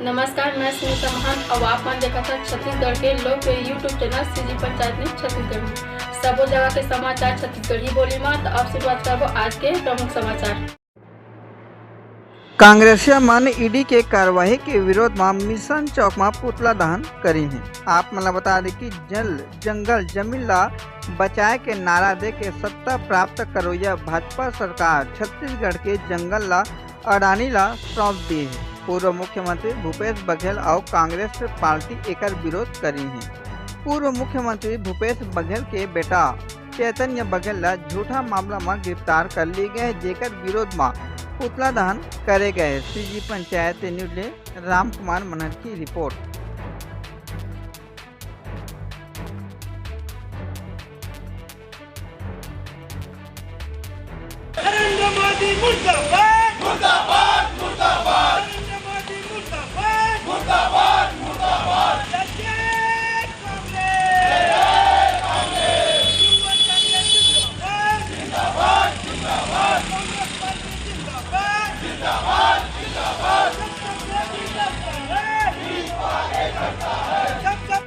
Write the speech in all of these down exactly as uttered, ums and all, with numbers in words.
नमस्कार, मैं सुनीता महंत, अउ आप मन देखत हव छत्तीसगढ़ के लोकप्रिय YouTube channel CG panchayat news Chhattisgarhi. सबो जगह के समाचार छत्तीसगढ़ी बोली म, त अब शुरुआत करबो आज के प्रमुख समाचार। कांग्रेसिया मन ईडी के कार्रवाई के विरोध म मिशन चौक म पुतला दहन करिन हे। आप मन ल बता दें कि जल जंगल जमीन ल बचाए के नारा दे के सत्ता प्राप्त करोइया भाजपा सरकार छत्तीसगढ़ के जंगल ल अडानी ला सौंप दिए हे। पूर्व मुख्यमंत्री भूपेश बघेल अउ कांग्रेस पार्टी एकर विरोध करिन हे। पूर्व मुख्यमंत्री भूपेश बघेल के बेटा चैतन्य बघेल ला झूठा मामला म गिरफ्तार कर लिए गए हे, जेकर विरोध म पुतला दहन करे गए हे। सीजी पंचायत न्यूज ले राम कुमार मनहर की रिपोर्ट। नरेंद्र मोदी मुर्दाबाद। मुर्दाबाद, मुर्दाबाद। नरेंद्र मोदी मुर्दाबाद। मुर्दाबाद, मुर्दाबाद। जय जय कांग्रेस। जय जय कांग्रेस। युवा कांग्रेस जिंदाबाद। जिंदाबाद, जिंदाबाद। कांग्रेस पार्टी जिंदाबाद। जिंदाबाद, जिंदाबाद। सबसे मोदी डरता है। सबसे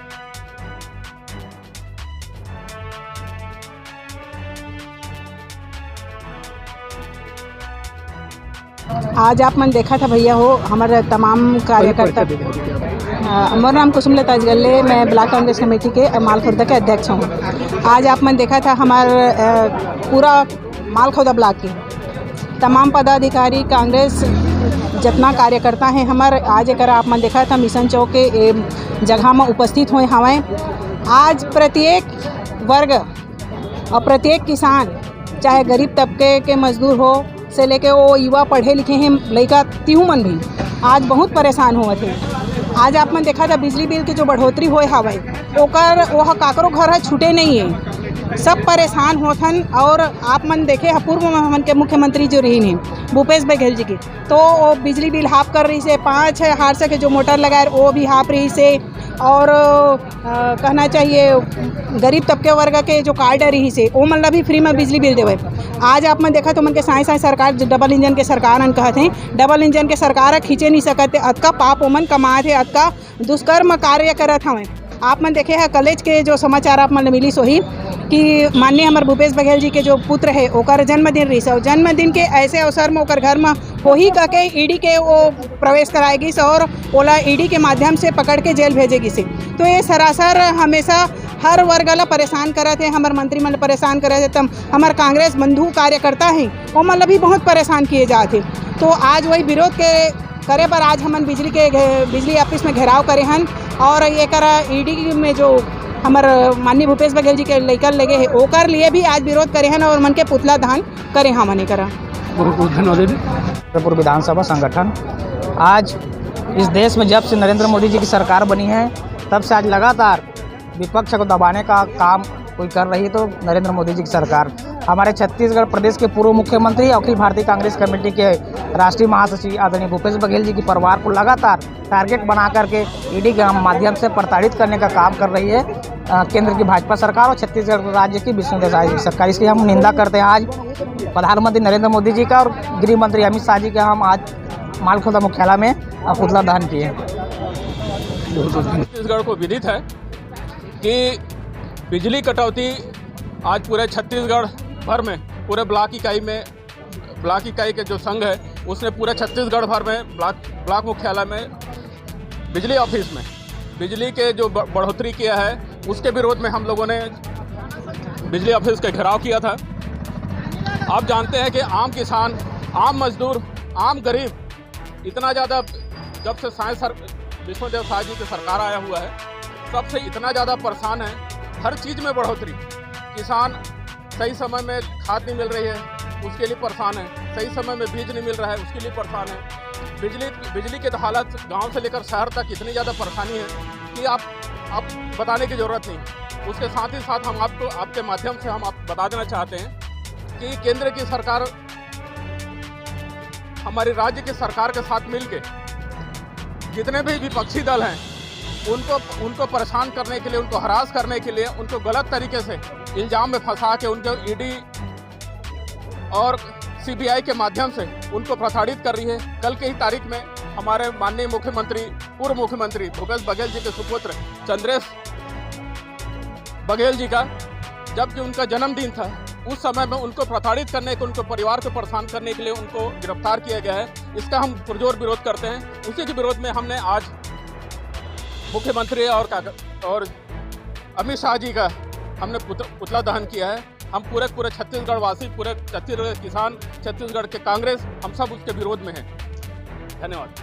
आज आप मन देखत ह भैया हो, हमर तमाम कार्यकर्ता, अ, मोर नाम कुसुमलता अजगले, मैं ब्लॉक कांग्रेस कमेटी के, अ, मालखुर्दा के अध्यक्ष हूँ। आज आप मन देखत ह हमर, अ, पूरा मालखुर्दा ब्लॉक के तमाम पदाधिकारी, कांग्रेस जतना कार्यकर्ता हे हमर, आज एकर आप मन देखत ह मिशन चौक के ए जगह म उपस्थित होए हवय। आज प्रत्येक वर्ग अउ प्रत्येक किसान, चाहे गरीब तबके के मजदूर हो से लेके वो युवा पढ़े लिखे हे लइका, तिहू मन भी आज बहुत परेशान होवत हे। आज आप मन देखत ह बिजली बिल के जो बढ़ोतरी होए हवय, ओकर, ओह काकरो घर ह छूटे नहीं हे, सब परेशान होत हन। अउ आप मन देखे ह पूर्व म हमन के मुख्यमंत्री जो रहिन हे भूपेश बघेल जी के, तो वो बिजली बिल हाफ कर रहिस हे, पाँच हजार से के जो मोटर लगाए वो भी हाफ रहिस हे। अउ, अ, कहना चाहिए, गरीब तबके वर्ग के जो कार्ड रहिस हे, ओमन ला भी फ्री में बिजली बिल देवय। आज आप मन देखत हो, ओमन के साए साए सरकार, जो डबल इंजन के सरकार हन कहत हे, डबल इंजन के सरकार ह खींचे नहीं सकत हे, अतका पाप ओमन कमात हे, अतका दुष्कर्म कार्य करत हवय। आप मन देखे ह, कलेज के जो समाचार आप मन ल मिलिस होही कि माननीय हमर भूपेश बघेल जी के जो पुत्र हे, ओकर जन्मदिन रहिस हे, अउ जन्मदिन के ऐसे अवसर में ओकर घर में होही कह के ईडी के वो प्रवेश कराए गिस अउ ओला ईडी के माध्यम से पकड़ के जेल भेजे गिस हे। तो ये सरासर हमेशा हर वर्ग ला परेशान करत हे, हमर मंत्री मन ला परेशान करत हे, तम हमर कांग्रेस बंधु कार्यकर्ता हे, ओमन ला भी बहुत परेशान किए जात हे। तो आज वही विरोध के करे बर आज हमन बिजली के घे-, बिजली ऑफिस में घेराव करे हन अउ एकर ईडी में जो हमर माननीय भूपेश बघेल जी के लइका लगे हे, ओकर लिए भी आज विरोध करे हन अउ मन के पुतला दहन करे हमन एकरा। बहुत बहुत धन्यवाद दीदी। छतरपुर विधानसभा संगठन आज इस देश में जब से नरेंद्र मोदी जी की सरकार बनी है, तब से आज लगातार विपक्ष को दबाने का काम कोई कर रही है तो नरेंद्र मोदी जी की सरकार। हमारे छत्तीसगढ़ प्रदेश के पूर्व मुख्यमंत्री, अखिल भारतीय कांग्रेस कमेटी के राष्ट्रीय महासचिव आदरणीय भूपेश बघेल जी के परिवार को लगातार टारगेट बना करके ईडी के माध्यम से प्रताड़ित करने का काम कर रही है, अ, केंद्र की भाजपा सरकार और छत्तीसगढ़ राज्य की विष्णुदेव साय जी की सरकार। इसकी हम निंदा करते हैं। आज प्रधानमंत्री नरेंद्र मोदी जी का और गृह मंत्री अमित शाह जी का हम आज मालखुर्दा मुख्यालय में, अ, पुतला दहन किए। छत्तीसगढ़ को विदित है कि बिजली कटौती आज पूरे छत्तीसगढ़ भर में, पूरे ब्लॉक इकाई में, ब्लॉक इकाई के जो संघ है, उसने पूरे छत्तीसगढ़ भर में ब्लॉक, ब्लॉक मुख्यालय में बिजली ऑफिस में बिजली के जो ब-, बढ़ोतरी किया है, उसके विरोध में हम लोगों ने बिजली ऑफिस का घेराव किया था। आप जानते हैं कि आम किसान, आम मजदूर, आम गरीब इतना ज़्यादा, जब से साय सर-, विष्णुदेव साय जी की सरकार आया हुआ है, तब से इतना ज़्यादा परेशान है, हर चीज़ में बढ़ोतरी। किसान सही समय में खाद नहीं मिल रही है, उसके लिए परेशान है, सही समय में बीज नहीं मिल रहा है, उसके लिए परेशान है। बिजली, बिजली की तो हालत गांव से लेकर शहर तक इतनी ज़्यादा परेशानी है कि आप, आप बताने की ज़रूरत नहीं। उसके साथ ही साथ हम आपको, आपके माध्यम से हम आप बता देना चाहते हैं कि केंद्र की सरकार हमारे राज्य की सरकार के साथ मिलके जितने भी विपक्षी दल हैं, उनको, उनको परेशान करने के लिए, उनको हरास करने के लिए, उनको गलत तरीके से इल्ज़ाम में फंसा के उनको ईडी और सीबीआई के माध्यम से उनको प्रताड़ित कर रही है। कल के ही तारीख में हमारे माननीय मुख्यमंत्री, पूर्व मुख्यमंत्री भूपेश बघेल जी के सुपुत्र चंद्रेश बघेल जी का, जबकि उनका जन्मदिन था, उस समय में उनको प्रताड़ित करने के, उनके परिवार को परेशान करने के लिए उनको गिरफ्तार किया गया है। इसका हम पुरजोर विरोध करते हैं। उसी के विरोध में हमने आज मुख्यमंत्री और काका-, और अमित शाह जी का हमने पुत-, पुतला दहन किया है। हम पूरे, पूरे छत्तीसगढ़ वासी, पूरे छत्तीसगढ़ के किसान, छत्तीसगढ़ के कांग्रेस, हम सब उसके विरोध में हैं। धन्यवाद।